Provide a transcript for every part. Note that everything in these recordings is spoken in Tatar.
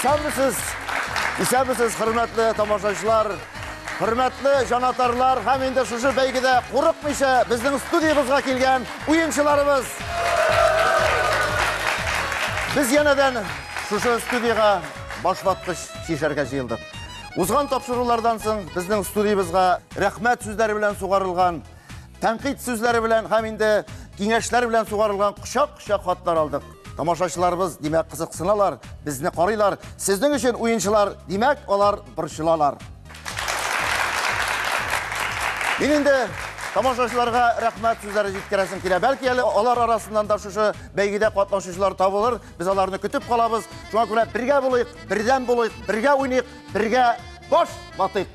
Исәнмесез, исәнмесез, хөрмәтле тамашачылар, хөрмәтле җанатарлар һәм инде шушы бәйгедә курыкмыйча безнең студиябезгә килгән уенчыларыбыз. Без янәдән шушы студиягә башваткыч чишәргә җыелдык. Узган тапшырулардан соң безнең студиябезгә рәхмәт сүзләре белән сугарылган, тәнкыйть сүзләре белән һәм инде киңәшләр белән сугарылган кочак-кочак хатлар алдык. Тамашачыларыбыз, димәк, кызыксыналар, безне карыйлар. Сезнең өчен уенчылар, димәк, алар борчылалар. Мин инде тамашачыларга рәхмәт сүзләре җиткерәсем килә. Бәлки әле алар арасыннан да шушы бәйгедә катнашучылар табылыр. Без аларны көтеп калабыз. Шуңа күрә бергә булыйк, бердәм булыйк, бергә уйныйк, бергә баш ватыйк.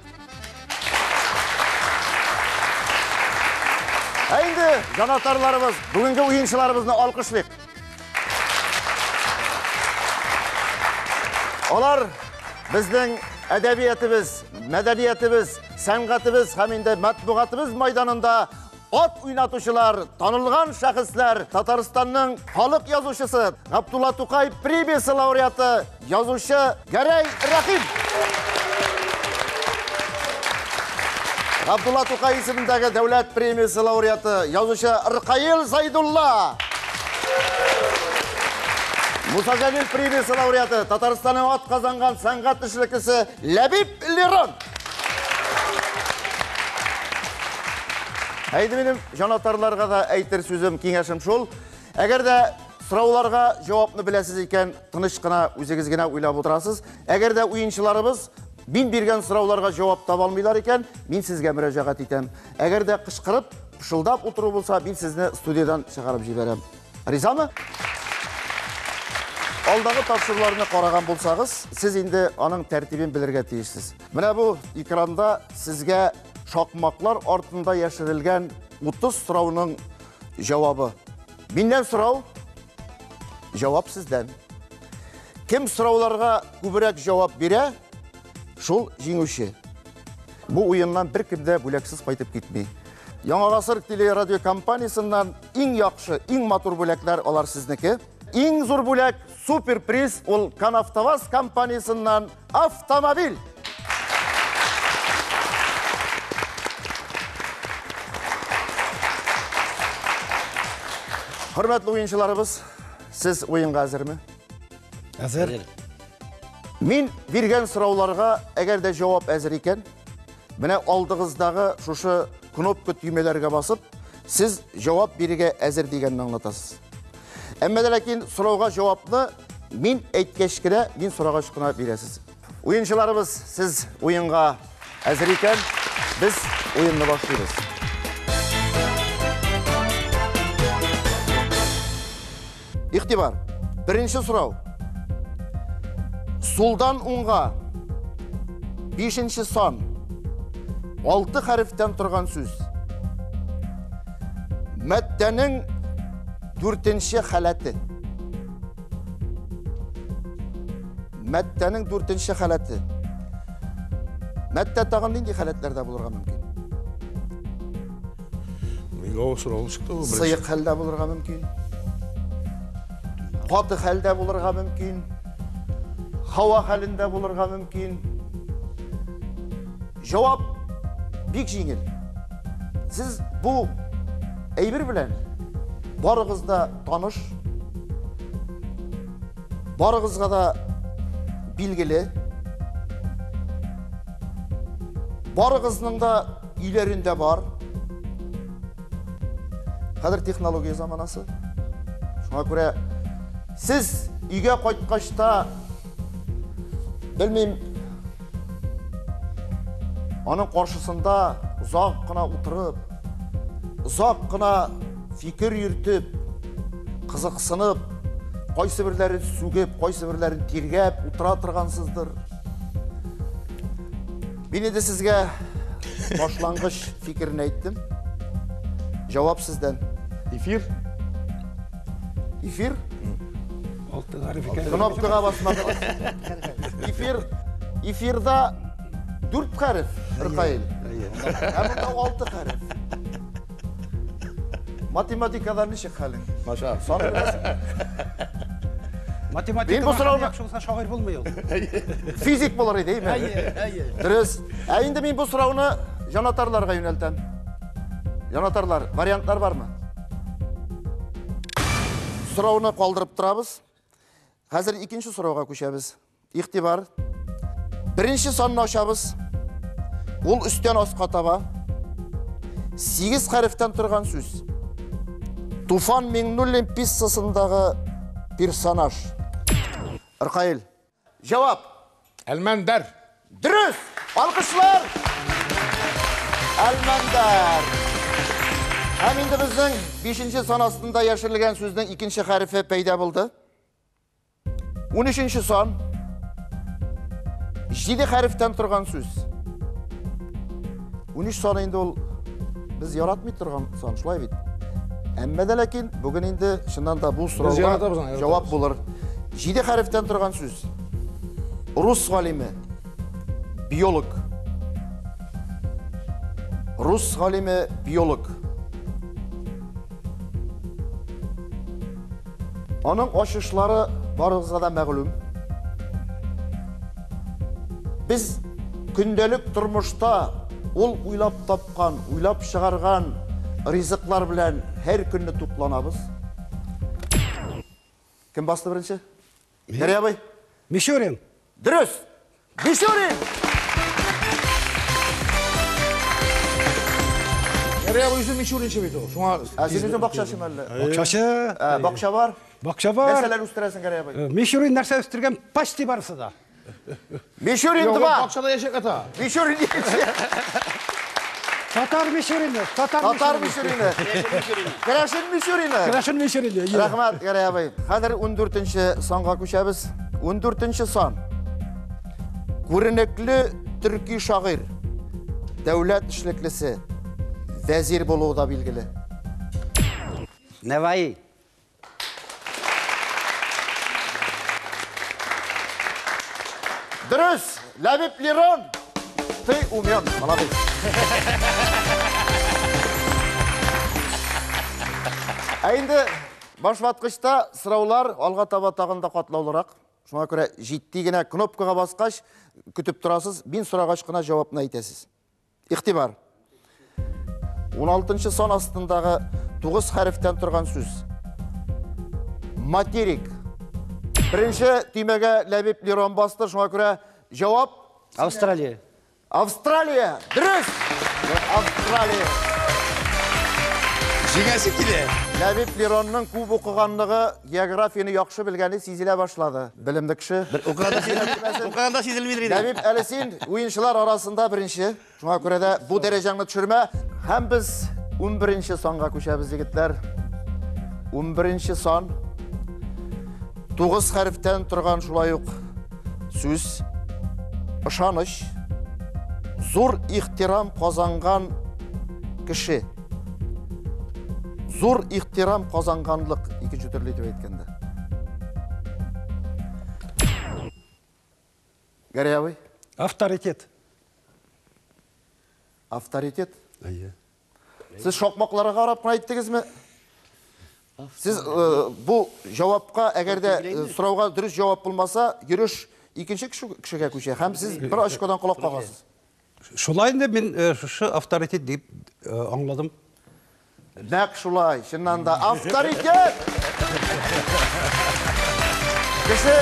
Ә инде җанатарларыбыз, бүгенге уенчыларыбызны алкышлыйк. Алар безнең әдәбиятыбыз, мәдәниятыбыз, сәнгатебез һәм инде матбугатыбыз майданында ат уйнатучылар, танылган шәхесләр, Татарстанның халык язучысы Габдулла Тукай премиясе лауреаты, язучы Гәрәй Рәхим. Габдулла Тукай исемендәге дәүләт премиясе лауреаты, язучы Ркаил Зайдулла. Муса Җәлил премиясе лауреаты, Татарстанның ат казанган сәнгать эшлеклесе Ләбиб Лерон. Әйде минем җанатарларга да әйтер сүзем, киңәшем шул. Әгәр дә сорауларга җавапны беләсез икән, тыныч кына үзегез генә уйлап утырасыз. Әгәр дә уенчыларыбыз мин биргән сорауларга җавап таба алмыйлар икән, мин сезгә мөрәҗәгать итәм. Әгәр дә кычкырып, пышылдап утыру булса, мин сезне студиядән чыгарып җибәрәм. Ризамы? Алдагы тапшыруларны караган булсагыз, сез инде аның тәртибен белергә тиешсез. Менә бу экранда сезгә шакмаклар артында яшерелгән 30 сорауның җавабы. Миннән сорау, җавап сездән. Кем сорауларга күбрәк җавап бирә, шул җиңүче. Бу уеннан беркем дә бүләксез кайтып китми. Яңа гасыр телерадиокомпаниясеннән иң яхшы, иң матур бүләкләр алар сезнеке. Иң зур бүләк, супер приз, ул Канавтоваз компаниясеннән автомобиль. Хөрмәтле уенчыларыбыз, сез уенга әзерме? Әзер. Мин биргән сорауларга әгәр дә җавап әзер икән, менә алдыгыздагы шушы кнопка төймәләргә басып, сез җавап бирергә әзер дигәнне аңлатасыз. Әмма дә ләкин сорауга җавапны мин әйткәч кенә, мин сорагач кына бирәсез. Уенчыларыбыз, сез уенга әзер икән, без уенны башлыйбыз. Игътибар! Беренче сорау. Сулдан уңга. Бишенче сан. Алты хәрефтән торган сүз. Мәддәнең дүртенче халәте. Мәддәнең дүртенче халәте. Мәддә тагын нинди халәтләрдә булырга мөмкин? Миңа сорау чыкты бу. Сыек хәлдә булырга мөмкин. Каты хәлдә булырга мөмкин. Һава хәлендә булырга мөмкин. Җавап бик җиңел. Сез бу әйбер белән барыгыз да таныш, барыгызга да билгеле, барыгызның да өйләрендә бар. Хәзер технология заманасы. Шуңа күрә сез өйгә кайткач та, белмим, аның каршысында озак кына утырып, озак кына фикер йөртеп, кызыксынып, кайсы берләрен сүгеп, кайсы берләрен тиргәп утыра торгансыздыр. Мин инде сезгә башлангыч фикерне әйттем. Җавап сездән. Эфир. Эфир? Алты хәреф икән. Кнопкага басмадыгыз. Эфир, эфирда дүрт хәреф, Ркаил. Ә монда алты хәреф. Математикада ничек хәлең? Начар. Сан беләсеңме? Мин бу сорауны шагыйрь булмый ул. Физик булыр иде, әйме? Әйе, әйе. Дөрес. Ә инде мин бу сорауны җанатарларга юнәлтәм. Җанатарлар, вариантлар бармы? Сорауны калдырып торабыз. Хәзер икенче сорауга күчәбез. Игътибар. Беренче санны ачабыз. Ул өстән аска таба. 8 хәрефтән торган сүз. Туфан Миңнуллин пьесасындагы персонаж. Ркаил. Җавап. Әлмәндәр. Дөрес! Алкышлар! Әлмәндәр. Һәм инде безнең 5-нче сан астында яшерелгән сүзнең икенче хәрефе пәйда булды. 13-нче сан. 7 хәрефтән торган сүз. 13 саны инде ул без яратмый торган сан, шулай бит? Әмма дә ләкин бүген инде чыннан да бу сорауга җавап булыр. 7 хәрефтән торган сүз. Рус галиме, биолог. Рус галиме, биолог. Аның ачышлары барыгызга да мәгълүм. Без көндәлек тормышта ул уйлап тапкан, уйлап чыгарган ризыклар белән һәр көнне тукланабыз. Кем басты беренче? Гәрәй абый. Мичурин. Дөрес. Мичурин. Гәрәй абый үзе Мичуринчы бит ул. Шуңа Ә син үзең бакчачымы әллә? Бакчачы. Бакча бар. Бакча бар. Нәрсәләр үстерәсең, Гәрәй абый? Мичурин нәрсә үстергән почти барысы да. Мичурин 2. Бакчада яшәп ята. Мичурин 2. Татар Мичурины, Татар Мичурины. Керәшен Мичурины. Керәшен Мичурины. Рәхмәт, Гәрәй абый. Хәзер 14-нче санга күчәбез. 14-нче сан. Күренекле төрки шагыйрь, дәүләт эшлеклесе, вәзир булуы да билгеле. Наваи. Дөрес, Ләбиб Лерон. Ты умен, молодец. Ә инде башваткычта сораулар алга таба тагын да катлаулырак. Шуңа күрә җитди генә кнопкага баскач, көтеп торасыз, мин сорагач кына җавапны әйтәсез. Игътибар. 16-нчы сан астындагы 9 хәрефтән торган сүз. Материк. Беренче төймәгә Ләбиб Лерон басты, шуңа күрә җавап Австралия. Австралия. Дөрес. Австралия. Җиңәсе килә. Ләбиб Леронның күп укыганлыгы, географияне яхшы белгәне сизелә башлады. Белемле кеше. Укыганда сизелмидер инде. Ләбиб, әле син уенчылар арасында беренче. Шуңа күрә дә бу дәрәҗәңне төшермә. Һәм без 11-нче санга күчәбез, егетләр. 11-нче сан. 9 хәрефтән торган шулай ук сүз. Ышаныч. Зур ихтирам казанган кеше. Зур ихтирам казанганлык, икенче төрле итеп әйткәндә. Гәрәй абый. Авторитет. Авторитет? Әйе. Сез шакмакларга карап кына әйттегезме? Сез бу җавапка, әгәр дә сорауга дөрес җавап булмаса, йөреш икенче кешегә күчә һәм сез бер очкодан колак кагасыз. Шулай инде мин шушы авторитет дип аңладым. Нәкъ шулай, чыннан да авторитет! Кеше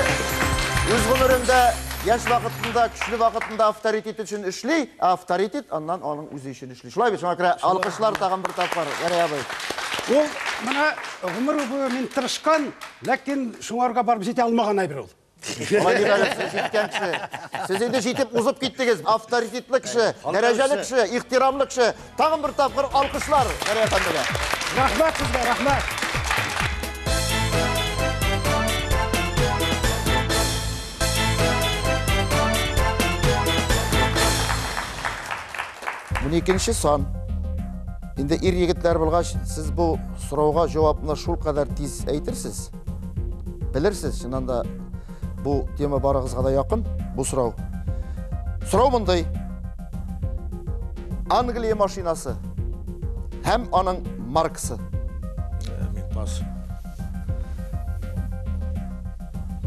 үз гомерендә, яшь вакытында, көчле вакытында авторитет өчен эшли, ә авторитет аннан аның үзе өчен эшли. Шулай бит, шуңа күрә алкышлар тагын бер тапкыр, Гәрәй абый. Ул менә гомер буе мин тырышкан, ләкин шуңарга барып җитә алмаган әйбер ул. Алай дип әле, сез җиткән кеше. Сез инде җитеп узып киттегез. Авторитетлы кеше, дәрәҗәле кеше, ихтирамлы кеше. Тагын бер тапкыр алкышлар, Гәрәй әфәндегә. Рәхмәт сезгә, рәхмәт. Уникенче сан. Инде ир егетләр булгач, сез бу сорауга җавапны шул кадәр тиз әйтерсез. Белерсез, чыннан да бу тема барыгызга да якын, бу сорау. Сорау мондый. Англия машинасы һәм аның маркасы. Мин пас.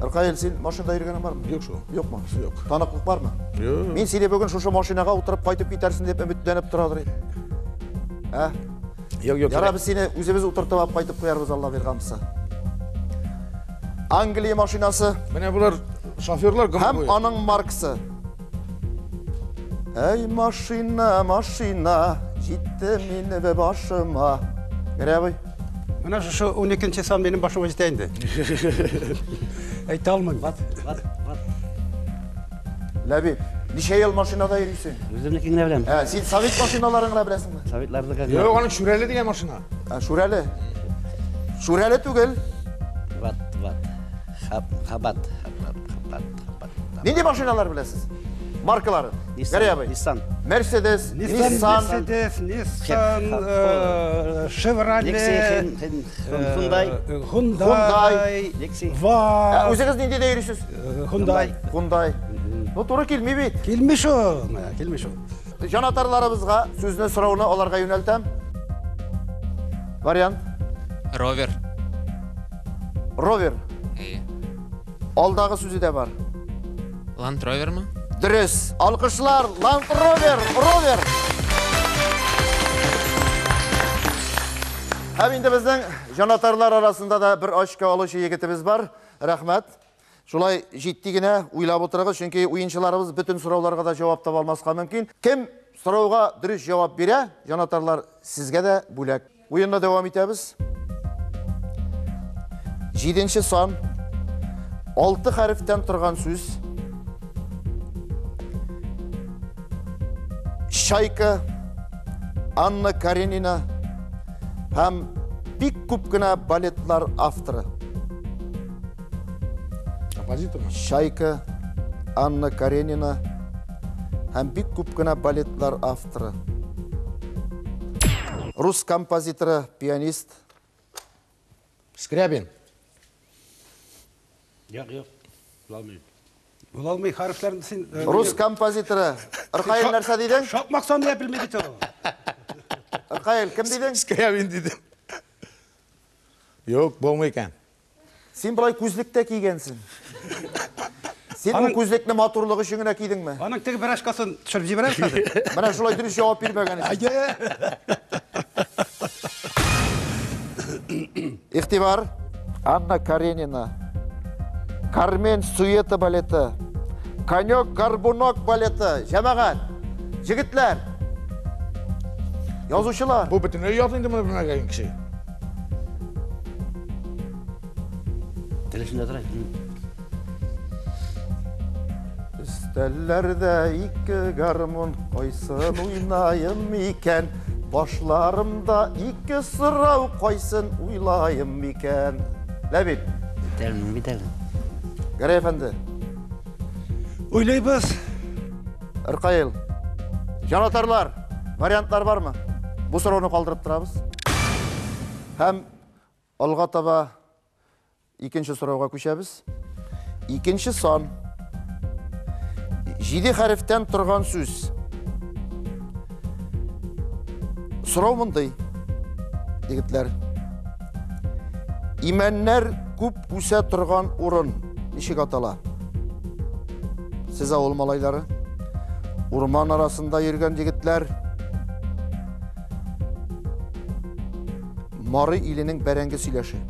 Ркаил, син машинада йөргәнең бармы? Юк шул. Юкмы? Юк. Таныклык бармы? Юк. Мин сине бүген шушы машинага утырып кайтып китәрсең дип өметләнеп торадыр идем. Ә? Юк, юк. Яра, без сине үзебез утыртып алып кайтып куярбыз, Алла биргән булса. Англия машинасы. Менә болар шоферлар гомер Һәм буе. аның маркасы. Әй, машина, машина, җитте мине башыма. Гәрәй абый. Менә шушы 12 сан минем башыма җитә инде. Әйтә алмыйм. Ват, ват, ват. Ләбиб, ничә ел машинада йөрисең? Үземнекен генә беләм. Ә, син совет машиналарын гына беләсеңме? Советларныкы. Юк, аның Шүрәле дигән машина. Ә, Шүрәле. Шүрәле түгел. Ват, ват. Хаб, хабат, хабат, хабат, хабат. Нинди машиналар беләсез? Маркалары. Nissan, Гәрәй абый. Nissan. Mercedes, Nissan, Nissan. Mercedes, Nissan, Хеп, Chevrolet, Lexi, Hyundai. Hyundai, Lexi. Ә, VAZ, үзегез ниндидә йөрисез? Hyundai. Hyundai. Ну, туры килми бит. Килми шул, менә, килми шул. Җанатарларыбызга сүзне сорауны аларга юнәлтәм. Вариант. Ровер. Ровер. Әйе. Алдагы сүзе дә бар. Land Roverмы? Дөрес. Алкышлар. Land Rover, Rover. Һәм инде безнең җанатарлар арасында да бер очко алучы егетебез бар. Рәхмәт. Шулай җитди генә уйлап утырыгыз, чөнки уенчыларыбыз бөтен сорауларга да җавап таба алмаска мөмкин. Кем сорауга дөрес җавап бирә, җанатарлар, сезгә дә бүләк. Уенны дәвам итәбез. 7 сан. 6 хәрефтән торган сүз. Чайка, Анна Каренина һәм бик күп кенә балетлар авторы. Композитормы? Чайка, Анна Каренина һәм бик күп кенә балетлар авторы. Рус композиторы, пианист. Скрябин. Юк, юк. Була алмый. Була алмый, хәрефләрне син, Рус композиторы. Ркаил, нәрсә дидең? Шакмак санны да белми бит ул. Ркаил, кем дидең? Скрябин дидем. Юк, булмый икән. Син болай күзлек тә кигәнсең. Син бу Аның- күзлекне матурлык өчен генә кидеңме? Аның теге бер очкасын төшереп җибәрәбез хәзер. Менә шулай дөрес җавап бирмәгән өчен. Игътибар. Анна Каренина. Кармен Суета балеты. Конек Горбунок балеты. Җәмәгать, җегетләр, язучылар. Бу бөтенләй ят инде моны белмәгән кеше. Теле шунда тора. Өстәлләрдә ике гармун, кайсын уйнаем икән? Башларымда ике сорау, кайсын уйлаем икән? Ләбиб. Битәлме, битәлме. Гәрәй әфәнде. Уйлыйбыз. Ркаил. Җанатарлар, вариантлар бармы? Бу сорауны калдырып торабыз. Һәм алга таба икенче сорауга күчәбез. Икенче сан. 7 хәрефтән торган сүз. Сорау мондый, егетләр. Имәннәр күп үсә торган урын ничек атала? Сез авыл малайлары, урман арасында йөргән егетләр. Мары иленең бәрәңге сөйләше.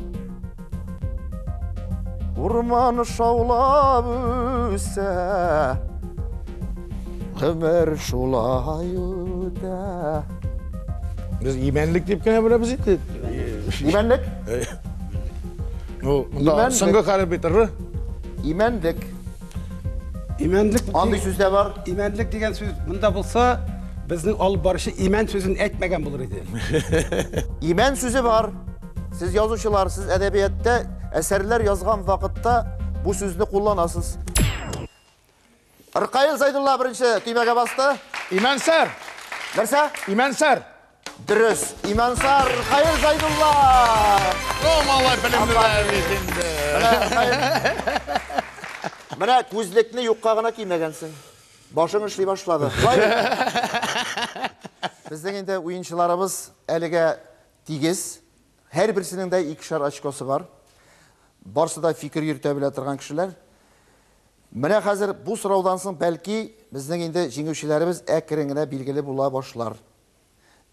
Урман шаулап үсә, гомер шулай үтә. Без имәнлек дип кенә беләбез инде. Имәнлек? Ну, монда Имәнлек. соңгы хәреф бит р. Имәнлек. Имәнлек. Андый сүз дә бар. Имәнлек дигән сүз монда булса, безнең алып баручы имән сүзен әйтмәгән булыр иде. Имән сүзе бар. Сез язучылар, сез әдәбиятта әсәрләр язган вакытта бу сүзне кулланасыз. Ркаил Зайдулла беренче төймәгә басты. Имәнсәр. Нәрсә? Имәнсәр. Дөрес. Имәнсәр Ркаил Зайдулла. Ну, малай, белемлеләр бит инде. Менә күзлекне юкка гына кимәгәнсең. Башың эшли башлады. Шулай бит? Безнең инде уенчыларыбыз әлегә тигез. Һәрберсенең дә икешәр очкосы бар. Барсы да фикер йөртә белә торган кешеләр. Менә хәзер бу сораудан соң бәлки безнең инде җиңүчеләребез әкрен генә билгеле була башлар.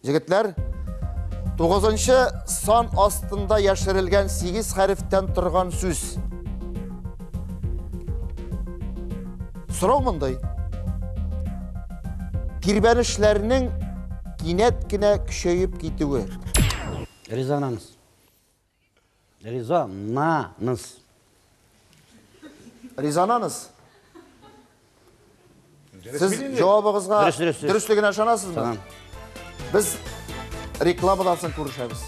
Җегетләр, 9нчы сан астында яшерелгән 8 хәрефтән торган сүз. Сорау мондый. Тирбәнешләрнең кинәт кенә көчәеп китүе. Резонанс. Резонанс. Резонанс. Сез җавабыгызга дөреслегенә ышанасызмы? Без рекламадан соң күрешәбез.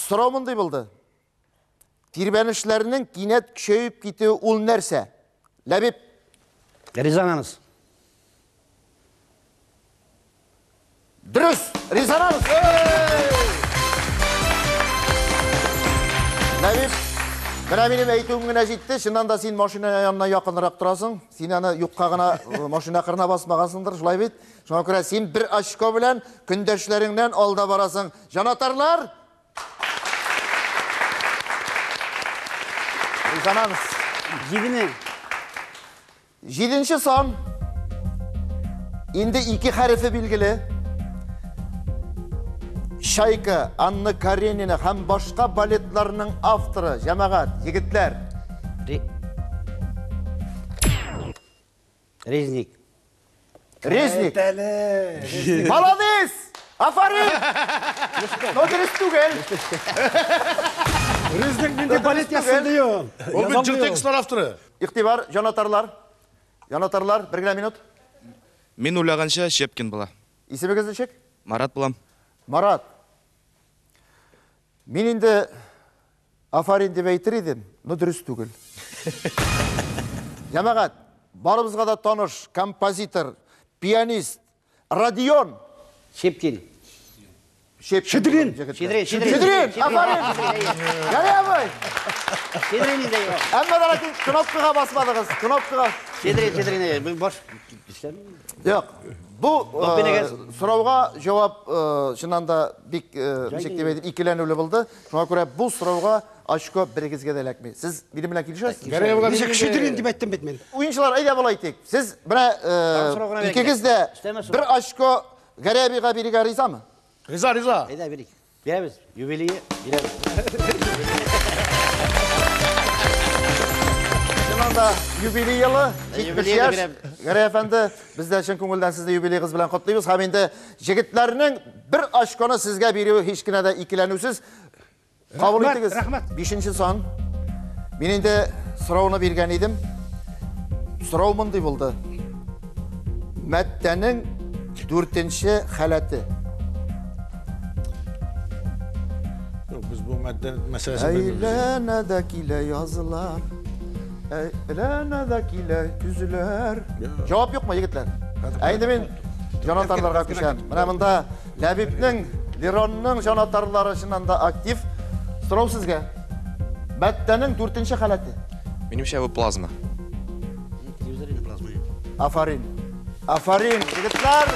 Сорау мондый булды. Тирбәнешләрнең кинәт көчәеп китүе ул нәрсә? Ләбиб. Резонанс. Дөрес! Резонанс! Ләбиб, менә минем әйтүем генә җитте. Чыннан да син машина янына якынрак торасың. Син аны юкка гына машина кырына басмагансыңдыр, шулай бит? Шуңа күрә син бер очко белән көндәшләреңнән алда барасың. Җанатарлар! Резонанс. Җидене. Җиденче сан. Инде ике хәрефе билгеле. Чайка, Анна Каренина һәм башка балетларның авторы, җәмәгать, егетләр. Резник. Резник. Молодец! Афарин! Но дөрес түгел. Резник нинди балет язсын ди ул. Ул бит җыр текстлар авторы. Игътибар, җанатарлар. Җанатарлар, бер генә минут. Мин уйлаганча, Щепкин була. Исемегез ничек? Марат булам. Марат. Мин инде афарин дип әйтер идем, но дөрес түгел. Җәмәгать, барыбызга да таныш композитор, пианист Родион Щепкин. Щедрин. Щедрин. Щедрин. Афарин. Гәрәй абый. Щедрин инде. Әмма дә ләкин кнопкага басмадыгыз. Кнопкага. Щедрин, Щедрин. Бу баш эшләми. Юк. Бу сорауга җавап чыннан да бик ничек дип әйтим, икеләнүле булды. Шуңа күрә бу сорауга очко берегезгә дә эләкми. Сез минем белән килешәсезме? Ничек Щедрин дип әйттем бит мин. Уенчылар, әйдә болай итик. Сез менә икегез дә бер очко Гәрәй абыйга бирергә ризамы? Риза, риза. Әйдә бирик. Бирәбез. Юбилее бирәбез. Чыннан да юбилей елы, 70 яшь. Гәрәй әфәнде, без дә чын күңелдән сезне юбилеегыз белән котлыйбыз. Һәм инде җегетләрнең бер очконы сезгә бирүе һич кенә дә икеләнүсез. Кабул итегез. Рәхмәт. Бишенче сан. Мин инде сорауны биргән идем. Сорау мондый булды. Мәттәнең дүртенче халәте. Юк, без бу мәддә мәсьәләсен белмибез. Әйләнә дә килә язлар. Әйләнә дә килә көзләр. Җавап юкмы, егетләр? Ә инде мин җанатарларга күчәм. Менә монда Ләбибнең, Леронның җанатарлары чыннан да актив. Сорау сезгә. Мәттәнең дүртенче халәте. Минемчә, бу плазма. Телевизор инде плазма. Афарин. Афарин, егетләр!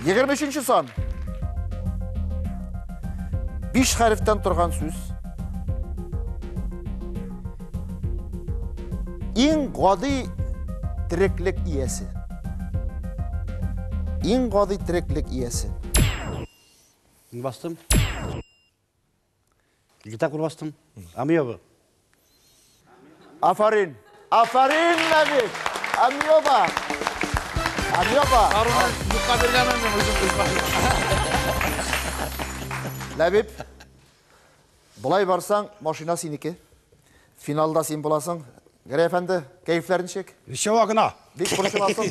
23 сан. 5 хәрефтән торган сүз. Иң гади тереклек иясе. Иң гади тереклек иясе. Мин бастым. Ике тапкыр бастым. Амеба. Афарин. Афарин, Нәбик. Амеба. Амеба. Аруны юкка биргәнмен мин үзем үз башыма. Ләбиб, болай барсаң, машина синеке. Финалда син буласың. Гәрәй әфәнде, кәефләр ничек? Ничего гына. Бик борчыласың.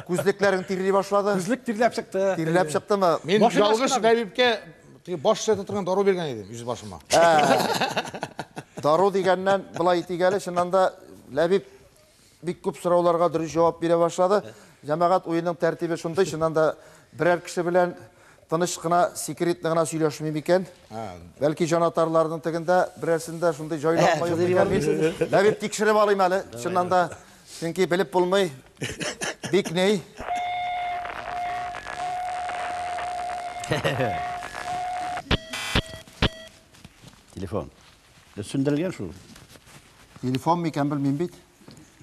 Күзлекләрең тирли башлады. Күзлек тирләп чыкты. Тирләп чыктымы? Мин ялгыш Ләбибкә теге баш төзәтә торган дару биргән идем үз башыма. Дару дигәннән болай итик әле, чыннан да Ләбиб бик күп сорауларга дөрес җавап бирә башлады. Җәмәгать уеның тәртибе шундый, чыннан да берәр кеше белән тыныч кына, секретно гына сөйләшмим икән. Бәлки җанатарларның тегендә берәрсендә шундый җайланма юк икән. Мин Ләбиб тикшереп алыйм әле. Чыннан да, чөнки белеп булмый. Бик ни. Телефон. Сүндерелгән шул. Телефон микән белмим бит.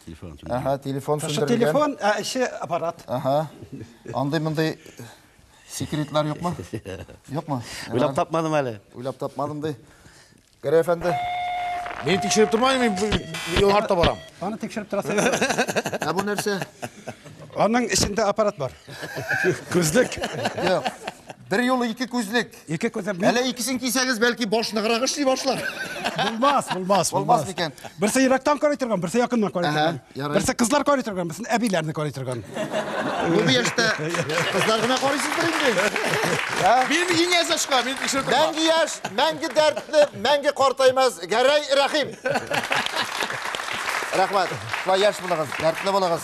Телефон. Ага, телефон Ташы сүндерелгән. телефон, ә эче аппарат. Ага. Андый мондый секретлар юкмы? Юкмы? Уйлап тапмадым әле. Уйлап тапмадым ди. Гәрәй әфәнде. Мин тикшереп тормыйм, мин юл артта барам. Аны тикшереп торасы. Ә бу нәрсә? Аның эчендә аппарат бар. Күзлек. Юк. Бер юлы ике күзлек. Ике күзлек. Әле икесен кисәгез, бәлки баш ныграк эшли башлар. Булмас, булмас, Булмас микән? Берсе ерактан карый торган, берсе якыннан карый Әһә, торган. ярый. Берсе кызлар карый торган, берсе әбиләрне карый торган. Бу яшьтә кызлар гына карыйсыздыр инде. Мин иң әз ашка, мин тикшереп тормам. Мәңге яшь, мәңге дәртле, мәңге картаймас Гәрәй Рәхим. Рәхмәт. Шулай яшь булыгыз, дәртле булыгыз.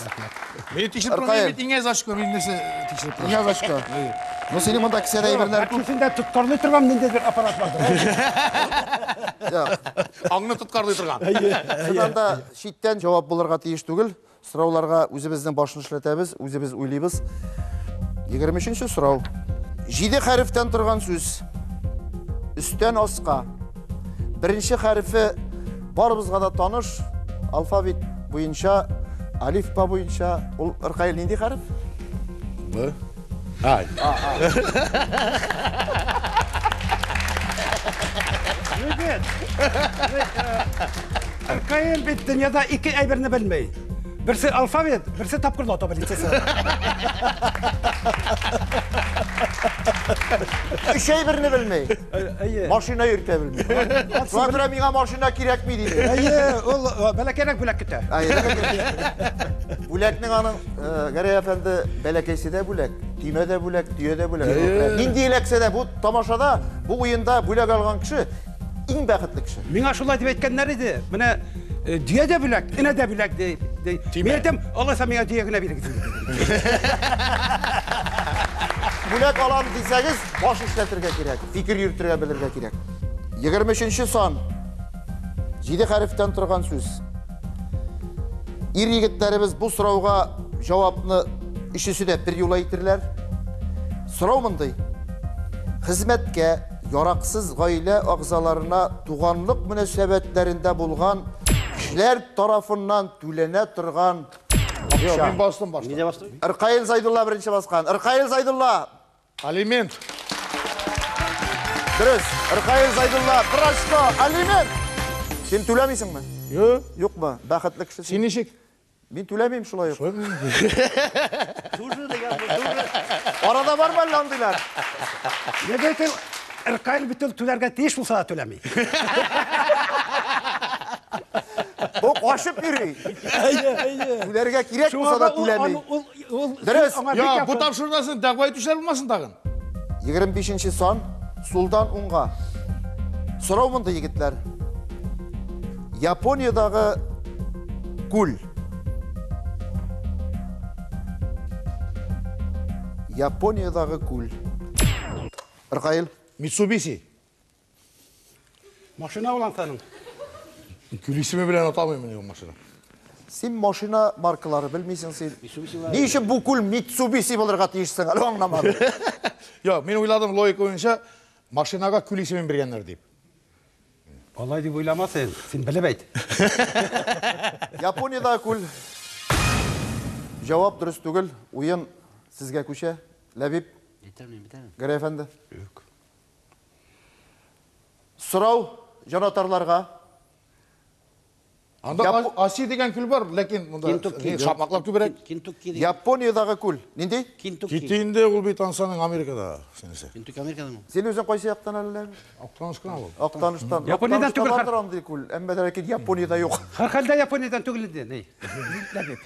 Мин тикшереп тормыйм, Ркаил. мин иң әз ашка, мин нәрсә тикшереп торам. Иң әз ашка. Ну, синең монда кесәдә әйберләр күп. Бәлки тоткарлый торган ниндидер аппарат бардыр. Юк. Аңны тоткарлый торган. Чыннан да читтән җавап булырга тиеш түгел. Сорауларга үзебезнең башны эшләтәбез, үзебез уйлыйбыз. 23 сорау. 7 хәрефтән торган сүз. Өстән аска. Беренче хәрефе барыбызга да таныш. Алфавит буенча, алифба буенча. Ул Ркаил нинди хәреф? Б. А. Егет. Ркаил бит дөньяда ике әйберне белми. Берсе алфавит, берсе тапкырлау таблицасы. Өч әйберне белми. Әйе. Машина йөртә белми. Шуңа күрә миңа машина кирәкми диде. Әйе, ул бәләкәйрәк бүләк көтә. Бүләкнең аның Гәрәй әфәнде бәләкәйсе дә бүләк, төймә дә бүләк, төя дә бүләк. Нинди эләксә дә бу тамашада, бу уенда бүләк алган кеше иң бәхетле кеше. Миңа шулай дип әйткәннәр иде. Менә дөя дә бүләк, энә дә бүләк ди. Мин әйтәм, алайса миңа дөя генә бирегез. Бүләк алам дисәгез, баш эшләтергә кирәк, фикер йөртергә белергә кирәк. 23 сан. 7 хәрефтән торган сүз. Ир егетләребез бу сорауга җавапны өчесе дә бер юлы әйтерләр. Сорау мондый. Хезмәткә яраксыз гаилә агзаларына туганлык мөнәсәбәтләрендә булган кешеләр тарафыннан түләнә торган Юк, акча. мин бастым башта. Нидә бастың? Ркаил Зайдулла беренче баскан. Ркаил Зайдулла. Алимент. Дөрес. Ркаил Зайдулла, бер очко, алимент. Син түләмисеңме? Юк. Юкмы? Бәхетле кеше Син ничек? Мин түләмим шулай ук. Тоже дигән бу, тоже. Арада бармы әллә андыйлар? Егет, Ркаил бит ул түләргә тиеш булса да түләми. Бу кашып йөри. Әйе, әйе. Түләргә кирәк булса да түләми. Дөрес. Я, бу тапшырудан соң дәгъва итүчеләр булмасын тагын. 25 сан, сулдан уңга. Сорау монда, егетләр. Япониядагы күл. Япониядагы күл. Ркаил. Mitsubishi. Машина булган саның. Күл исеме белән атамыйм мин ул машина. Син машина маркалары белмисең син. Ни өчен бу күл Mitsubishi булырга тиешсең? Әле аңламадым. Юк, мин уйладым логика буенча машинага күл исемен биргәннәр дип. Алай дип уйлама син, син белеп әйт. Япониядагы күл. Җавап дөрес түгел. Уен сезгә күчә. Ләбиб. Әйтәм, бетәм. Гәрәй әфәнде. Юк. Сорау җанатарларга. Анда Аси дигән күл бар, ләкин монда шапмаклар күбрәк. Кентукки дигән. Япониядагы күл. Нинди? Кентукки. Китте инде ул бит ансаның Америкада синесе. Кентукки Америкадамы? Син үзең кайсы яктан әллә? Актаныштан ул. Актаныштан. Япониядән түгел. Бардыр андый күл, әмма ләкин Япониядә юк. Һәрхәлдә Япониядән түгел инде, ни? Ләбиб.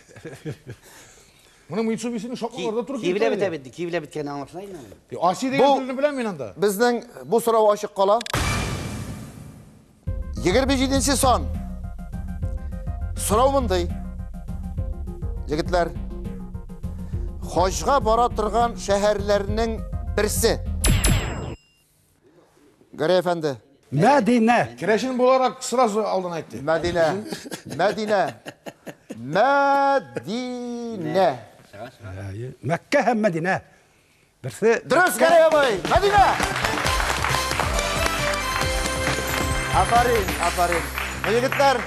Моның Mitsubishi-ның шапмакларда туры Киевлә бетә бит, киевлә беткәнен аңлапсың инде. Аси дигән күлне беләм мин анда. Безнең бу сорау ачык кала. 27 сан. Сорау мондый. Егетләр, хаҗга бара торган шәһәрләрнең берсе. Гәрәй әфәнде. Мәдинә. Керәшен буларак сразу алдан әйтте. Мәдинә. Мәдинә. Мәдинә. Мәккә һәм Мәдинә. Берсе Дөрес, Гәрәй абый. Мәдинә. Афарин, афарин. Егетләр.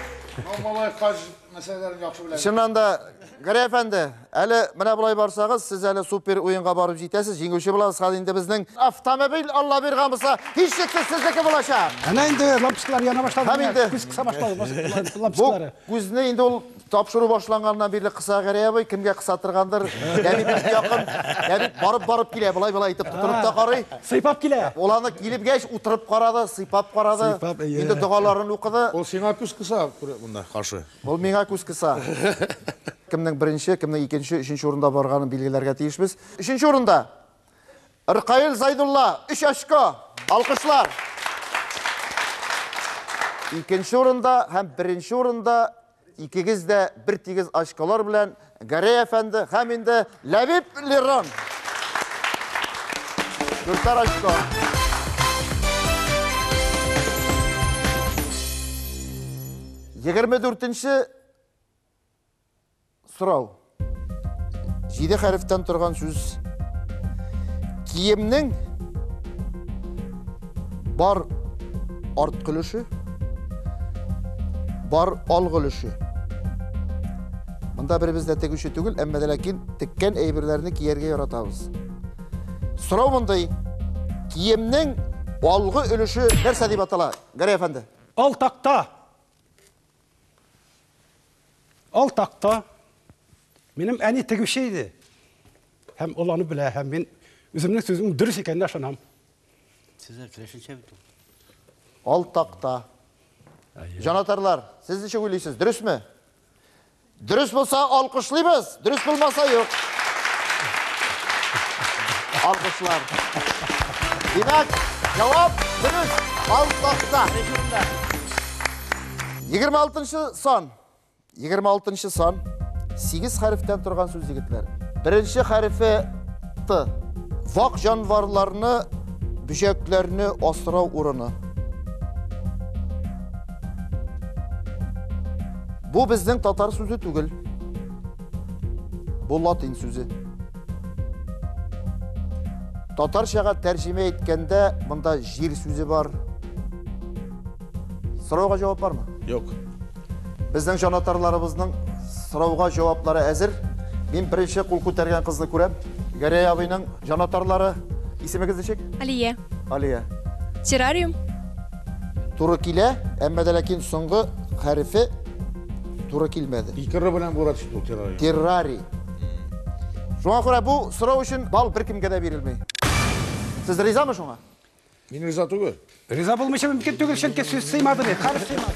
Малай хаҗ мәсьәләләрен яхшы белә. Чыннан да, Гәрәй әфәнде, әле менә болай барсагыз, сез әле супер уенга барып җитәсез, җиңүче буласыз. Хәзер инде безнең автомобиль Алла биргән булса, һичшиксез сезнеке булачак. Әнә инде лампочкалар яна башлады. Һәм инде күз кыса башлады лампочкалары. Бу күзне инде ул тапшыру башланганнан бирле кыса Гәрәй абый, кемгә кыса торгандыр, Ләбиб бик якын. Ләбиб барып-барып килә, болай-болай итеп тотынып та карый. Сыйпап килә. Ул аны килеп гәч утырып карады, сыйпап карады. Сыйпап, әйе. Инде догаларын укыды. Ул сиңа күз кыса монда каршы. Ул миңа күз кыса. Кемнең беренче, кемнең икенче, өченче урында барганын билгеләргә тиешбез. Өченче урында Ркаил Зайдулла, 3 очко. Алкышлар. Икенче урында һәм беренче урында икегез дә бер тигез очколар белән Гәрәй әфәнде һәм инде Ләбиб Лерон. Дүртәр очко. 24-нче сорау. 7 хәрефтән торган сүз. Киемнең бар арткы өлеше, бар алгы өлеше. Монда беребез дә тегүче түгел, әмма дә ләкин теккән әйберләрне кияргә яратабыз. Сорау мондый. Киемнең алгы өлеше нәрсә дип атала? Гәрәй әфәнде. Ал такта. Ал такта. Минем әни тегүче иде. Һәм ул аны белә, һәм мин үземнең сүземнең дөрес икәненә ышанам. Сезләр керәшенчә бит ул. Ал такта. Җанатарлар, сез ничек уйлыйсыз, дөресме? Дөрес булса, алкышлыйбыз, дөрес булмаса, юк. Алкышлар. Димәк, җавап дөрес. Ал такта. 26 сан. 26 сан. 8 хәрефтән торган сүз, егетләр. Беренче хәрефе Т. Вак җанварларны, бөҗәкләрне асрау урыны. Бу безнең татар сүзе түгел. Бу латин сүзе. Татарчага тәрҗемә иткәндә монда җир сүзе бар. Сорауга җавап бармы? Юк. Безнең җанатарларыбызның сорауга җаваплары әзер. Мин беренче кул күтәргән кызны күрәм. Гәрәй абыйның җанатарлары. Исемегез ничек? Алия. Алия. Террариум. Туры килә, әмма дә ләкин соңгы хәрефе туры килмәде. Ике р белән бура төште ул террарий. Террарий. Шуңа күрә бу сорау өчен балл беркемгә дә бирелми. Сез ризамы шуңа? Мин риза түгел. Риза булмыйча мөмкин түгел, чөнки сүз сыймады бит, хәреф сыймады.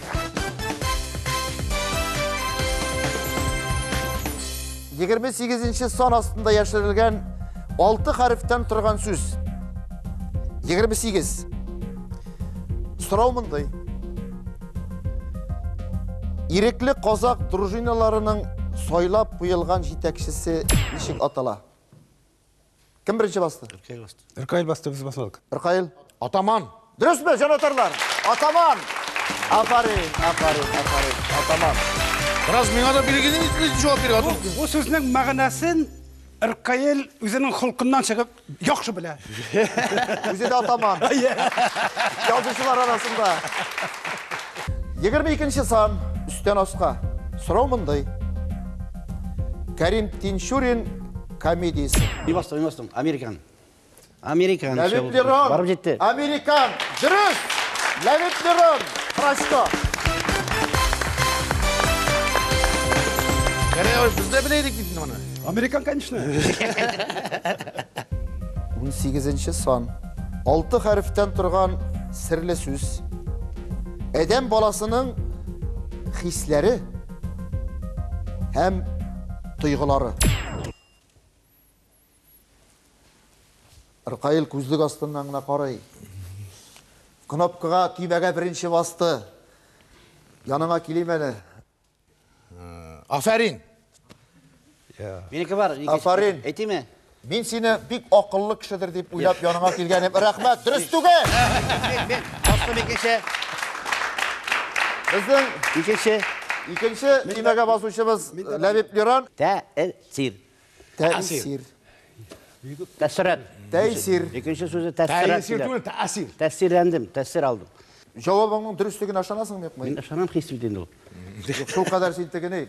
28 сан астында яшерелгән 6 хәрефтән торган сүз. 28. Сорау мондый. Ирекле казак дружиналарының сайлап куелган җитәкчесе ничек атала? Кем беренче басты? Ркаил басты. Ркаил басты, без басмадык. Ркаил. Атаман. Дөресме, җанатарлар? Атаман. Афарин, афарин, афарин. Атаман. Бераз миңа да бирегез инде җавап бирегез. Бу сүзнең мәгънәсен Ркаил үзенең холкыннан чыгып яхшы белә. Үзе дә атаман. Язучылар арасында. 22 сан өстән аска. Сорау мондый. Карим Тинчурин комедиясе. Мин бастым, мин бастым. Американ. Американ. Ләбиб Лерон. Барып җитте. Американ. Дөрес. Ләбиб Лерон. Прочто. Гәрәй, без дә белә идек бит инде моны. Американ, конечно. 18 сан. 6 хәрефтән торган серле сүз. Адәм баласының хисләре һәм тойгылары. Ркаил күзлек астыннан гына карый. Кнопкага, төймәгә беренче басты. Яныңа килим әле. Афәрин. Минеке бар. Афәрин. Әйтиме? Мин сине бик акыллы кешедер дип уйлап яныңа килгәнем. Рәхмәт, дөрес түгел. Мин бастым икенче. Безнең Икенче. икенче төймәгә басучыбыз Ләбиб Лерон. Тәэсир. Тәэсир. Тәэссорат. Тәэсир. Икенче сүзе тәэссорат. Тәэсир түгел, тәэсир. Тәэсирләндем, тәэсир алдым. Җавабыңның дөреслегенә ышанасыңмы, юкмы? Мин ышанам, хис бит инде ул. Юк, шул кадәр син тегене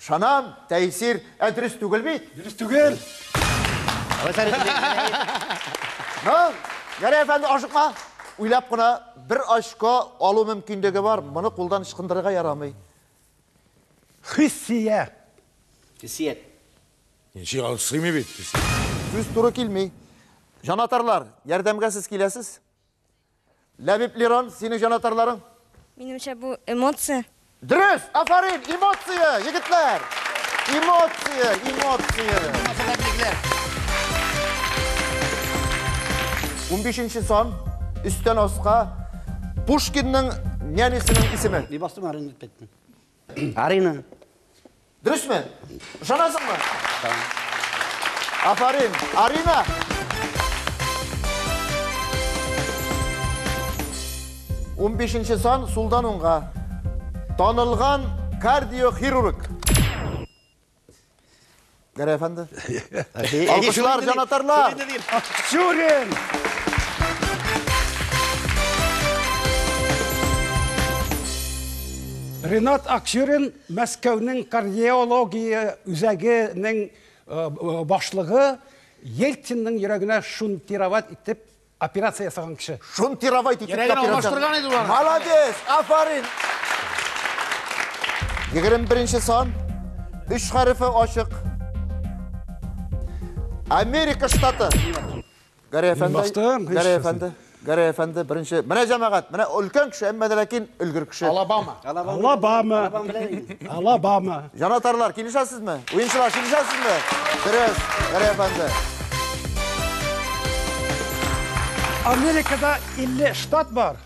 ышанам, тәэсир, ә дөрес түгел бит. Дөрес түгел. Ну, Гәрәй әфәнде, ашыкма. Уйлап кына бер очко алу мөмкинлеге бар. Моны кулдан ычкындырырга ярамый. Хиссия. Хиссият. Ничек алып сыймый бит. Сүз туры килми. Җанатарлар, ярдәмгә сез киләсез? Ләбиб Лерон, синең җанатарларың? Минемчә, бу эмоция. Дөрес! Афарин! Эмоция, егетләр! Эмоция, эмоция. 15 сан, өстән аска, Пушкинның нянисының исеме. Мин бастым Арина дип әйттем. Арина. Дөресме? Ышанасыңмы? Афарин! Арина! 15 сан, сулдан уңга. Танылган кардиохирург. Гәрәй әфәнде. Алкышлар, җанатарлар. Акчурин! Ренат Акчурин Мәскәүнең кардиология үзәгенең башлыгы, Ельцинның йөрәгенә шунтировать итеп операция ясаган кеше. Шунтировать итеп Йөрәген операция. алмаштырган иде ул аны. Молодец, афарин. 21 сан, 3 хәрефе ачык. Америка штаты. Гәрәй әфәнде, бастым, һич Гәрәй әфәнде, Гәрәй әфәнде, беренче. Менә җәмәгать, менә өлкән кеше, әмма дә ләкин өлгер кеше. Алабама. Алабама. Алабама. Җанатарлар, килешәсезме? Уенчылар, килешәсезме? Дөрес, Гәрәй әфәнде. Америкада 50 штат бар.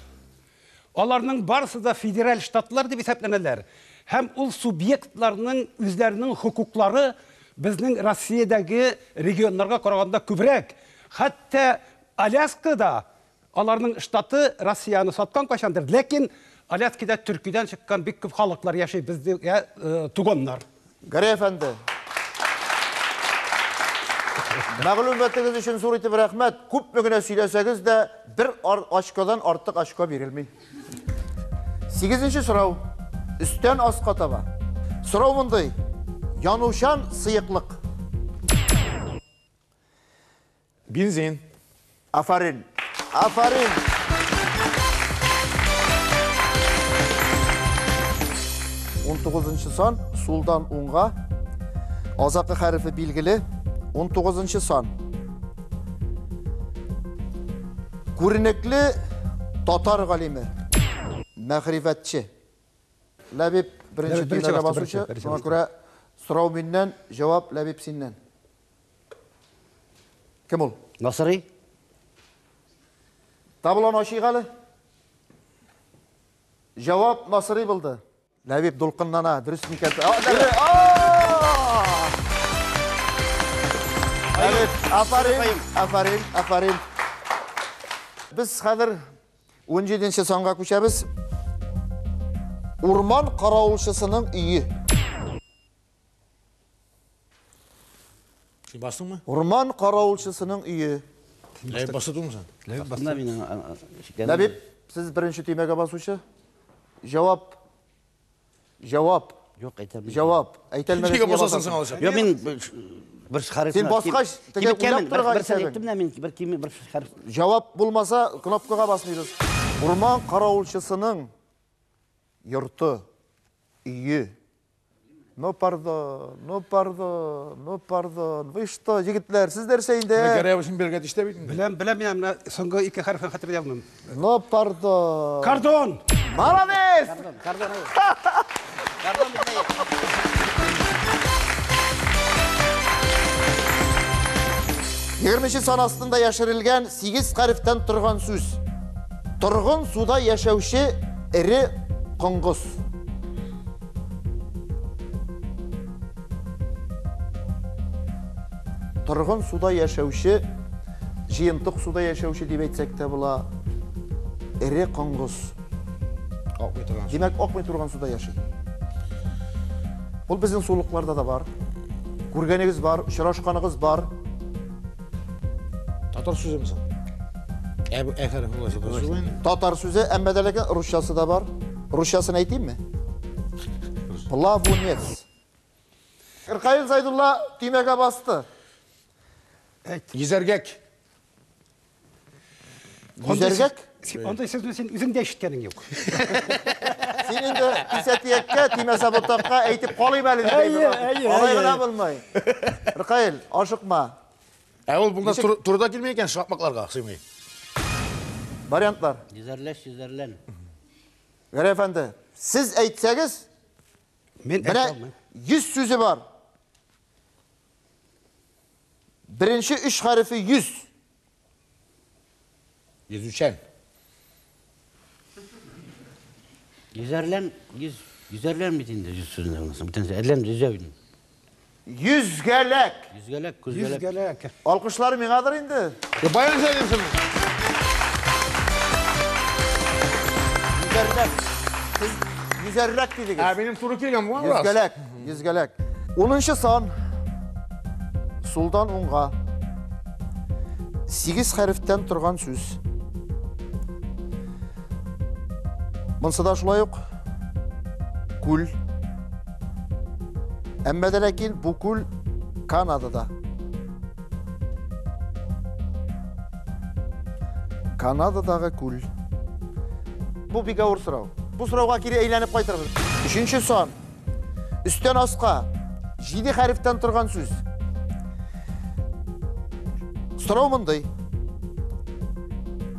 Аларның барысы да федераль штатлар дип исәпләнәләр. Һәм ул субъектларның үзләренең хокуклары безнең Россиядәге регионнарга караганда күбрәк. Хәтта Аляскада аларның штаты Россияне саткан кайчандыр, ләкин Аляскада Төркиядән чыккан бик күп халыклар яши, безгә туганнар. Гәрәй әфәнде, мәгълүматыгыз өчен зур итеп рәхмәт. Күпме генә сөйләсәгез дә, бер очкодан артык очко бирелми. 8-нче сорау. Өстән аска таба. Сорау мондый. Янучан сыеклык. Бензин. Афарин. Афарин. 19-нчы сан, сулдан уңга. Азакы хәрефе билгеле. 19-нчы сан. Күренекле татар галиме, мәгърифәтче. Ләбиб беренче Ләбиб беренче төймәгә басты, басучы. беренче Шуңа басты. күрә сорау миннән, җавап Ләбиб синнән. Кем ул? Насыри. Таблоны ачыйк әле. Җавап Насыри булды. Ләбиб дулкынлана, дөрес микән? Ләбиб, афарин, афарин, афарин. Без хәзер 17-нче санга күчәбез. Урман каравылчысының өе. Син бастыңмы? Урман каравылчысының өе. Ләбиб басты түгелме син? Ләбиб басты. Мин, шикләндем. Ләбиб, сез беренче төймәгә басучы. Җавап. Җавап. Юк, әйтә алмыйм. Җавап. Әйтә алмадың, Нигә нигә басасың басасың? син алайса? Юк, мин бер хәреф. Син баскач, теге уйлап торган бер исәбең. әйттем дә мин бер кими бер хәреф. Җавап булмаса, кнопкага басмыйбыз. Урман каравылчысының йорты, өе. Ну, пардон, ну, пардон, ну, пардон. Вы что, егетләр, сез нәрсә инде? Менә Гәрәй абыйсын бирергә тиеш бит инде. Беләм, беләм, мин менә соңгы ике хәрефен хәтерли алмыйм. Ну, пардон. Кордон! Молодец! Кордон, кордон, әйе. Кордон бит, әйе. Егерменче сан астында яшерелгән 8 хәрефтән торган сүз. Торгын суда яшәүче эре коңгыз. Торгын суда яшәүче, җыентык суда яшәүче дип әйтсәк тә була. Эре коңгыз. Акмый торган. Димәк, акмый торган суда яши. Ул безнең сулыкларда да бар. Күргәнегез бар, очрашканыгыз бар. Татар сүземе соң? Ә бу ә хәрефе булса татар сүзе инде. Татар сүзе, әмма дә ләкин русчасы да бар. Русчасын әйтимме? Плавунец. Ркаил Зайдулла төймәгә басты. Йөзәргәк. Йөзәргәк? Андый сүзне син үзең дә ишеткәнең юк. Син инде тисә тияккә, тимәсә ботакка әйтеп калыйм әле дип Әйе, әйтеп. әйе, Алай әйе. гына булмый. Ркаил, ашыкма. Ә ул бунда турыда килми икән шакмакларга сыймый. Вариантлар. Йөзәрләш, йөзәрлән. Гәрәй әфәнде, сез әйтсәгез, Мин әйтә менә алмыйм. 100 сүзе бар. Беренче өч хәрефе 100. Йөзүчән. Йөзәрлән, йөз, йөзәрлән бит инде йөз сүзендә булмаса. Бүтән әрлән йөзә бит. Йөзгәләк. Йөзгәләк, күзгәләк. Йөзгәләк. Алкышлар миңадыр инде. Баян сөйләйсең. Йөзәрләк. Сез йөзәрләк дидегез. Ә минем туры килгән бу рас. Йөзгәләк, йөзгәләк. 10 сан. Сулдан уңга. 8 хәрефтән торган сүз. Монсы да шулай ук күл. Әмма дә ләкин бу күл Канадада. Канададагы күл. Бу бик авыр сорау. Бу сорауга кире әйләнеп кайтырбыз. 3 сан. Өстән аска 7 хәрефтән торган сүз. Сорау мондый.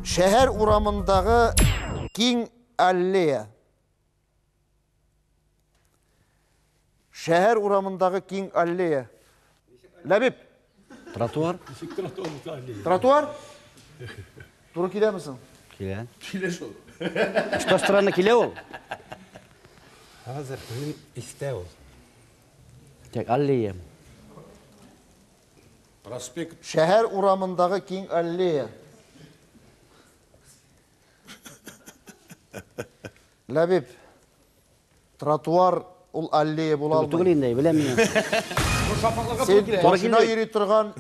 Шәһәр урамындагы киң аллея. Шәһәр урамындагы киң аллея. Ләбиб. Тротуар. Тротуар? Туры киләме соң? Килә. Килә шул. Что странно килә ул? Хәзер минем истә ул. Так, аллея. Проспект. Шәһәр урамындагы киң аллея. Ләбиб, тротуар ул аллея була алмый. Түгел инде, беләм мин. Син машина йөри торган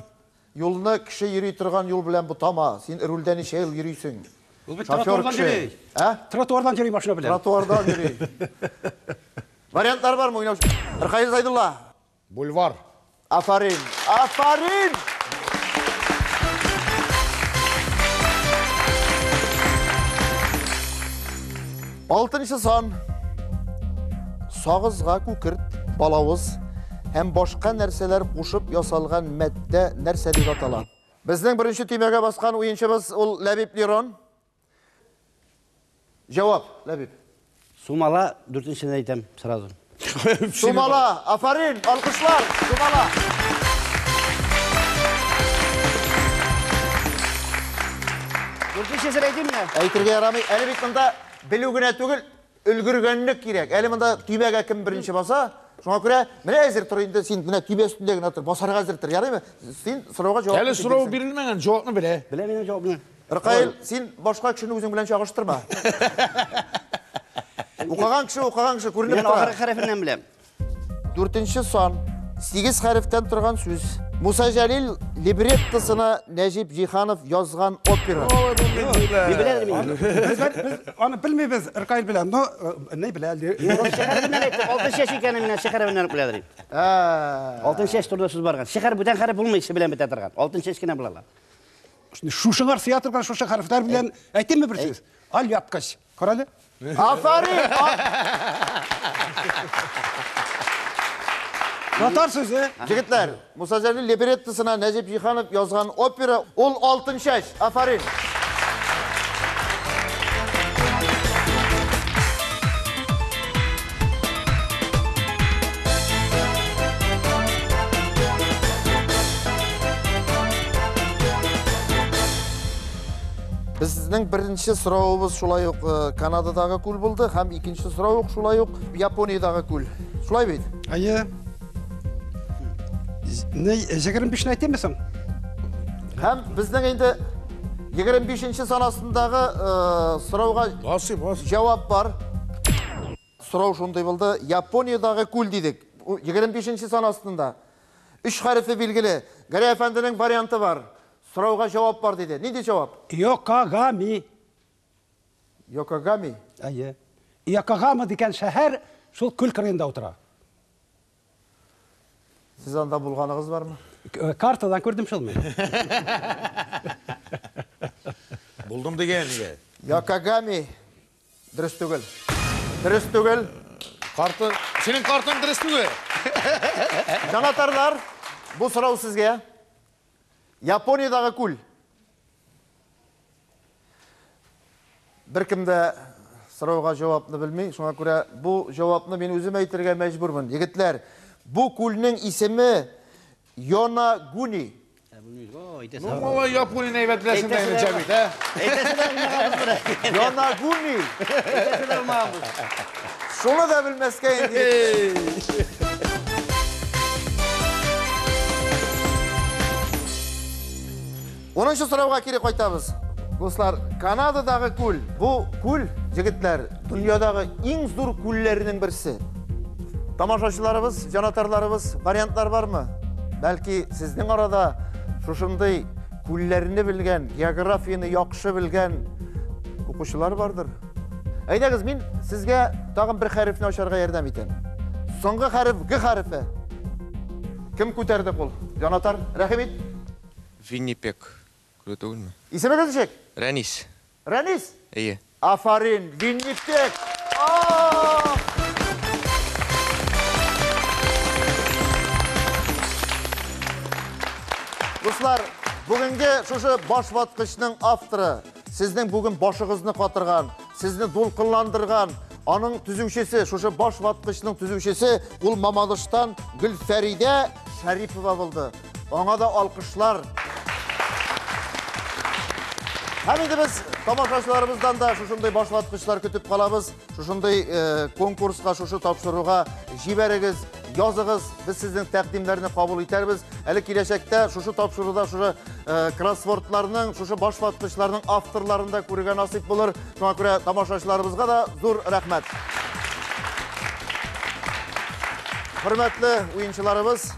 юлны кеше йөри торган юл белән бутама. Син рульдә ничә ел йөрисең? Ул бит Шофер тротуардан кеше. йөри. Ә? Тротуардан йөри машина белән. Тротуардан йөри. Вариантлар бармы уйнаучы? Ркаил Зайдулла. Бульвар. Афарин. Афарин! Алтынчы сан. Сагызга күкерт, балавыз һәм башка нәрсәләр кушып ясалган матдә нәрсә дип атала? Безнең беренче төймәгә баскан уенчыбыз ул Ләбиб Лерон. Җавап, Ләбиб. Сумала, дүртенчене әйтәм сразу. Сумала, афарин, алкышлар, сумала. Дүртенчесен әйтимме? Әйтергә ярамый. Әле бит монда белү генә түгел, өлгергәнлек кирәк. Әле монда төймәгә кем беренче баса, шуңа күрә менә әзер тор инде, син менә төймә өстендә генә тор, басарга әзер тор, ярыймы? Син сорауга җавап Әле сорау бирелмәгән, җавапны белә. Белә минем җавапны. Ркаил, син башка кешене үзең белән чагыштырма. Укыган кеше, укыган кеше күренеп Мин тора. ахыргы хәрефеннән беләм. 4 сан, 8 хәрефтән торган сүз. Муса Җәлил либреттосына Нәҗип Җиһанов язган опера. Мин беләдер мин. Без аны белмибез, Ркаил белән, но ни белә. Шәһәреннән әйттем, алтын чәч икәнен менә шәһәреннән беләдер. Алтын чәч турында сүз барган. Шәһәр бүтән хәреф булмый, ше белән бетә торган. Алтын чәч кенә була. Шушыңар сыя торган шушы хәрефләр белән әйтимме бер сүз? Алъяпкыч. Карале. Афарин! Татар сүзе. Җегетләр, Муса Җәлил либреттосына Нәҗип Җиһанов язган опера ул Алтын чәч. Афарин! Безнең беренче соравыбыз шулай ук Канададагы күл булды һәм икенче сорау ук шулай ук Япониядагы күл. Шулай бит? Әйе. 25-не әйтәме соң? Һәм безнең инде 25-нче сан астындагы сорауга җавап бар. Сорау шундый булды. Япониядагы күл дидек. 25-нче сан астында. 3 хәрефе билгеле. Гәрәй әфәнденең варианты бар. Сорауга җавап бар диде. Нинди җавап? Йокогами. Йокогами? Әйе. Йокогама дигән шәһәр шул күл кырыенда утыра. Сез анда булганыгыз бармы? Картадан күрдем шул мин. Булдым дигән нигә? Йокогами дөрес түгел. Дөрес түгел. Карты, синең картаң дөрес түгел. Җанатарлар, бу сорау сезгә. Япониядагы күл. Беркем дә сорауга җавапны белми, шуңа күрә бу җавапны мин үзем әйтергә мәҗбүрмен. Егетләр, бу күлнең исеме Йонагуни. Ну, малай, Японияне әйбәт беләсең дә инде, Җәмит, ә? Йонагуни. Шуны да белмәскә инде. Унынчы сорауга кире кайтабыз. Дуслар, Канададагы күл. Бу күл, егетләр, дөньядагы иң зур күлләрнең берсе. Тамашачыларыбыз, җанатарларыбыз, вариантлар бармы? Бәлки сезнең арада шушындый күлләрне белгән, географияне яхшы белгән укучылар бардыр. Әйдәгез, мин сезгә тагын бер хәрефне ачарга ярдәм итәм. Соңгы хәреф Г хәрефе. Кем күтәрде кул? Җанатар, рәхим ит. Виннипек. Күле түгелме? Исемегез ничек? Рәнис. Рәнис? Әйе. Афарин, Виннипек. Дуслар, бүгенге шушы башваткычның авторы, сезнең бүген башыгызны катырган, сезне дулкынландырган, аның төзүчесе, шушы башваткычның төзүчесе, ул Мамадыштан Гөлфәридә Шәрипова булды. Аңа да алкышлар. Һәм инде без тамашачыларыбыздан да шушындый башваткычлар көтеп калабыз. Шушындый конкурска, шушы тапшыруга җибәрегез, языгыз. Без сезнең тәкъдимнәрне кабул итәрбез. Әле киләчәктә шушы тапшыруда шушы кроссвордларның, шушы башваткычларның авторларын да күрергә насыйп булыр. Шуңа күрә тамашачыларыбызга да зур рәхмәт. Хөрмәтле уенчыларыбыз,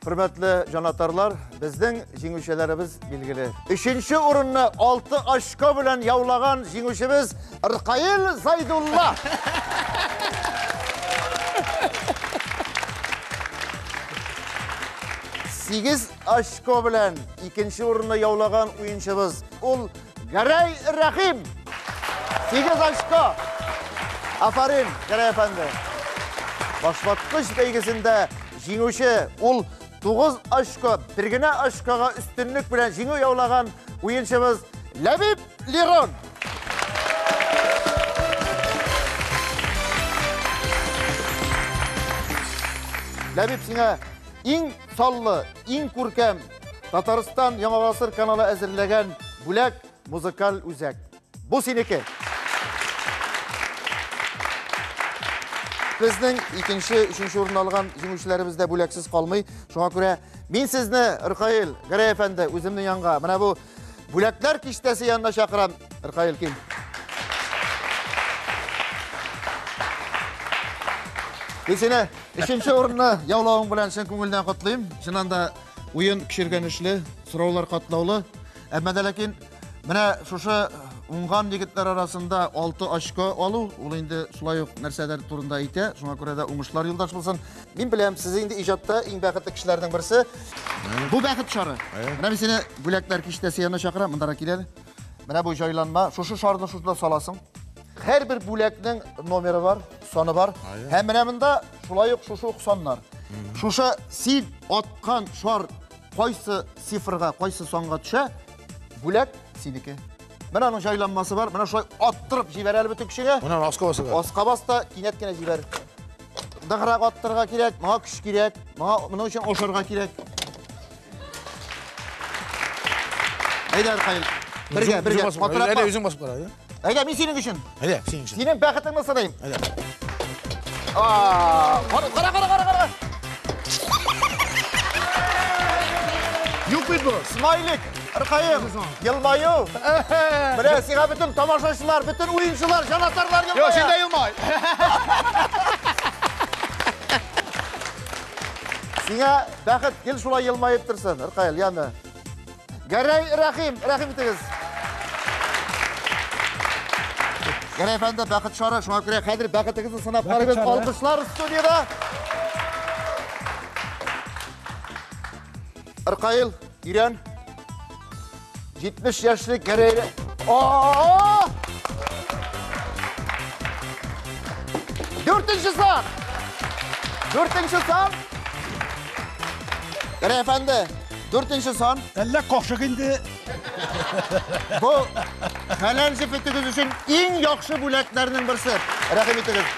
хөрмәтле җанатарлар, безнең җиңүчеләребез билгеле. Өченче урынны 6 очко белән яулаган җиңүчебез Ркаил Зайдулла. 8 очко белән икенче урынны яулаган уенчыбыз ул Гәрәй Рәхим. 8 очко. Афарин, Гәрәй әфәнде. Башваткыч бәйгесендә җиңүче ул 9 очко, бер генә очкога өстенлек белән җиңү яулаган уенчыбыз Ләбиб Лерон. Ләбиб, сиңа иң саллы, иң күркәм Татарстан Яңа Гасыр каналы әзерләгән бүләк музыкаль үзәк. Бу синеке. Безнең икенче, өченче урын алган җиңүчеләребез дә бүләксез калмый. Шуңа күрә мин сезне, Ркаил Гәрәй әфәнде, үземнең янга, менә бу бүләкләр киштәсе янына чакырам. Ркаил, кил. Мин сине өченче урынны яулавың белән чын күңелдән котлыйм. Чыннан да уен көчергәнешле, сораулар катлаулы. Әмма дә ләкин менә шушы уңган егетләр арасында 6 очко алу, ул инде шулай ук нәрсәдер турында әйтә. Шуңа күрә дә уңышлар юлдаш булсын. Мин беләм, сез инде иҗатта иң бәхетле кешеләрнең берсе. Бу бәхет шары. Менә мин сине бүләкләр киштәсе янына чакырам, мондарак кил әле. Менә бу җайланма, шушы шарны шушында саласың. Һәрбер бүләкнең номеры бар, саны бар. Һәм менә монда шулай ук шушы ук саннар. Шушы син аткан шар кайсы цифрга, кайсы санга төшә, бүләк синеке. Менә аның җайланмасы бар. Менә шулай аттырып җибәр әле бөтен кешегә. Менә аска басырга. Аска бас та кинәт кенә җибәр. Ныграк аттырырга кирәк, моңа көч кирәк, моңа моның өчен ашарга кирәк. Әйдә, Ркаил. Бергә, бергә. Катырак Әйдә, үзең басып кара, әйдә. Әйдә, мин синең өчен. Әйдә, синең өчен. Синең бәхетеңне сынайым. Әйдә. Кара, кара, кара, кара. бу. Смайлик, Ркаил, елмаю. Менә сиңа бөтен тамашачылар, бөтен уенчылар, җанатарлар елмая. Юк, син дә елмай. Сиңа бәхет гел шулай елмаеп торсын, Ркаил, яме. Гәрәй Рәхим, рәхим итегез. Гәрәй әфәнде, бәхет шары, шуңа күрә хәзер бәхетегезне сынап карыйбыз. Алкышлар студияда. Ркаил, өйрән. 70 яшьлек Гәрәй. А! Дүртенче сан. Дүртенче сан. Гәрәй әфәнде, дүртенче сан. Әллә кашык инде. Бу хәләл җефетегез өчен иң яхшы бүләкләрнең берсе. Рәхим итегез.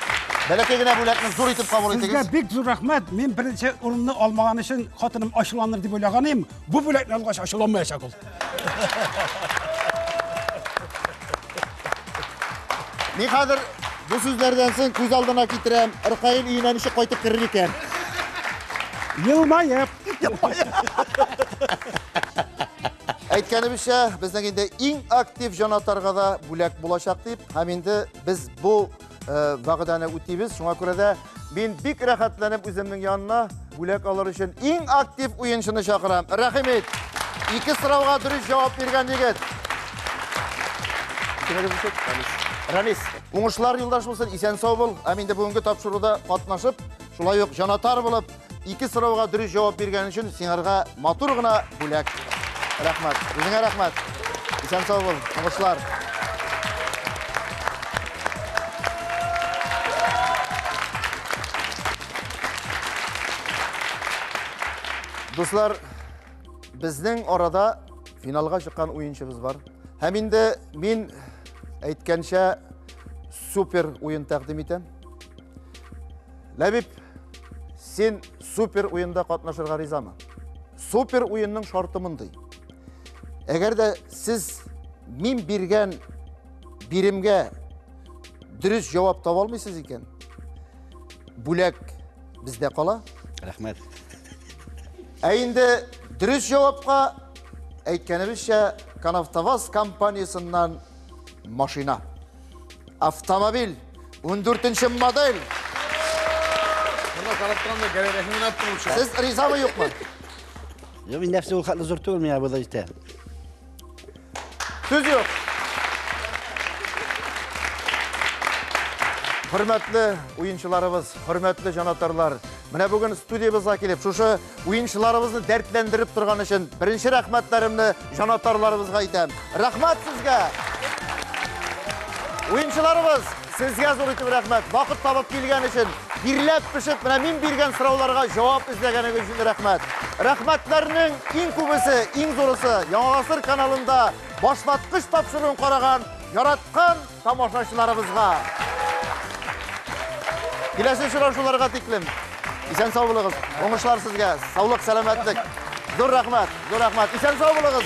Бәләкәй генә бүләкне зур итеп кабул Сезгә итегез. бик зур рәхмәт. Мин беренче урынны алмаган өчен хатыным ачуланыр дип уйлаган идем. Бу бүләкне алгач ачуланмаячак ул. Мин хәзер бу сүзләрдән соң күз алдына китерәм. Ркаил өенә ничек кайтып керер икән? Елмаеп. Әйткәнебезчә, безнең инде иң актив җанатарга да бүләк булачак дип, һәм инде без бу вәгъдәне үтибез. Шуңа күрә дә мин бик рәхәтләнеп үземнең янына бүләк алыр өчен иң актив уенчыны чакырам. Рәхим ит. Ике сорауга дөрес җавап биргән егет. Исемегез ничек? Ранис. Уңышлар юлдаш булсын, исән сау бул. Һәм инде бүгенге тапшыруда катнашып, шулай ук җанатар булып, ике сорауга дөрес җавап биргән өчен сиңарга матур гына бүләк. Рәхмәт. Үзеңә рәхмәт. Исән сау бул. Уңышлар. Дуслар, безнең арада финалга чыккан уенчыбыз бар. Һәм инде мин әйткәнчә супер уен тәкъдим итәм. Ләбиб, син супер уенда катнашырга ризамы? Супер уенның шарты мондый. Әгәр дә сез мин биргән биремгә дөрес җавап таба алмыйсыз икән, бүләк бездә кала. Рәхмәт. Ә инде дөрес җавапка әйткәнебезчә, Канавтоваз компаниясеннән машина. Автомобиль, 14-нче модель. Монда карап торам да Гәрәй Рәхимне аттым ул. Сез ризамы юкмы? Юк, мин нәфсе ул хәтле зур түгел, миңа бу да җитә. Сүз юк. Хөрмәтле уенчыларыбыз, хөрмәтле җанатарлар, менә бүген студиябызга килеп, шушы уенчыларыбызны дәртләндереп торган өчен беренче рәхмәтләремне җанатарларыбызга әйтәм. Рәхмәт сезгә! Уенчыларыбыз, сезгә зур итеп рәхмәт. Вакыт табып килгән өчен, бирләп пешеп, менә мин биргән сорауларга җавап эзләгәнегез өчен рәхмәт. Рәхмәтләрнең иң күбесе, иң зурысы Яңа Гасыр каналында башваткыч тапшыруын караган яраткан тамашачыларыбызга. Киләсе очрашуларга тиклем. Исән сау булыгыз. Уңышлар сезгә. Саулык, сәламәтлек. Зур рәхмәт, зур рәхмәт. Исән сау булыгыз.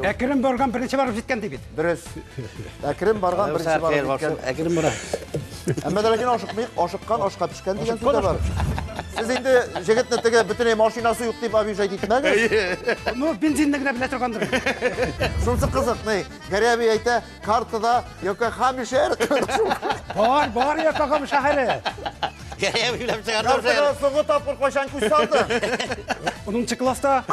Әкрен барган беренче барып җиткән ди бит. Дөрес. Әкрен барган беренче барып җиткән. Әкрен бара. Әмма дә ләкин ашыкмыйк, ашыккан ашка пешкән дигән сүз дә бар. Сез инде җегетне теге бөтенләй машинасы юк дип обижать итмәгез. Ну, бензинны генә белә торгандыр. Шунысы кызык, ни, Гәрәй абый әйтә, картада Йокохама шәһәре. Бар, бар Йокохама шәһәре. Гәрәй абый белән чыгарды. Картага соңгы тапкыр кайчан күз салды? 10 класста.